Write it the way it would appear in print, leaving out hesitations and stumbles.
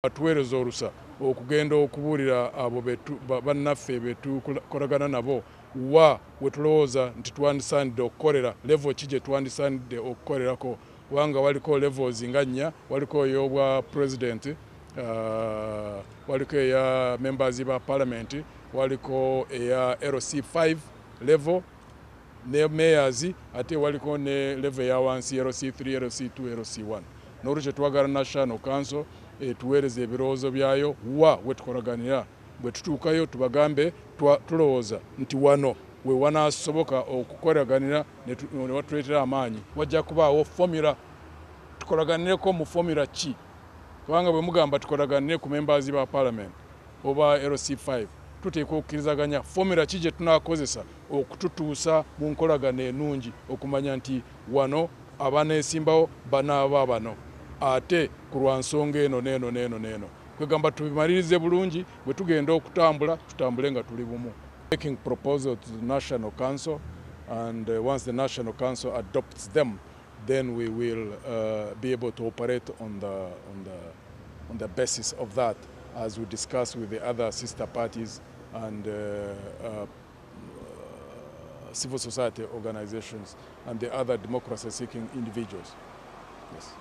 Batuweereza olusa okugenda okubuulira abo bannaffe betukolagana nabo wa wetulowooza nti twandisaanidde okukolera, level ki gye twandisaanidde okukolerako, kubanga waliko levels nga nnya. Waliko ey'obwa president, waliko eya members ba parliament, waliko eya LC5 level ne mayors, ate waliko ne level eya wansi, LC3, LC2, LC1. N'olwekyo twagala National Council etuweereza ebirowoozo byayo wa wetukolaganira. Bwe tutuukayo tubagambe tulowooza nti wano we wanaasoboka okukolaganira ne watuleetera amaanyi. Wajja kubaawo formula, tukolaganireko mu formula ki? Kubanga bwe mugamba tukolaganire ku members ba parliament oba LC5, tuteekwa okukkirizaganya formula ki gye tunaakozesa okututuusa mu nkolagano ennungi, okumanya nti wano abaneesimbawo banaaba bano, ate ku lwa nsonga eno n'eno n'eno n'eno. Kwegamba tubimalirize bulungi, bwe tugenda okutambula tutambule nga tuli bumu. Making proposal to the National Council, and once the National Council adopts them, then we will be able to operate on the basis of that as we discuss with the other sister parties and civil society organizations and the other democracy-seeking individuals. Yes.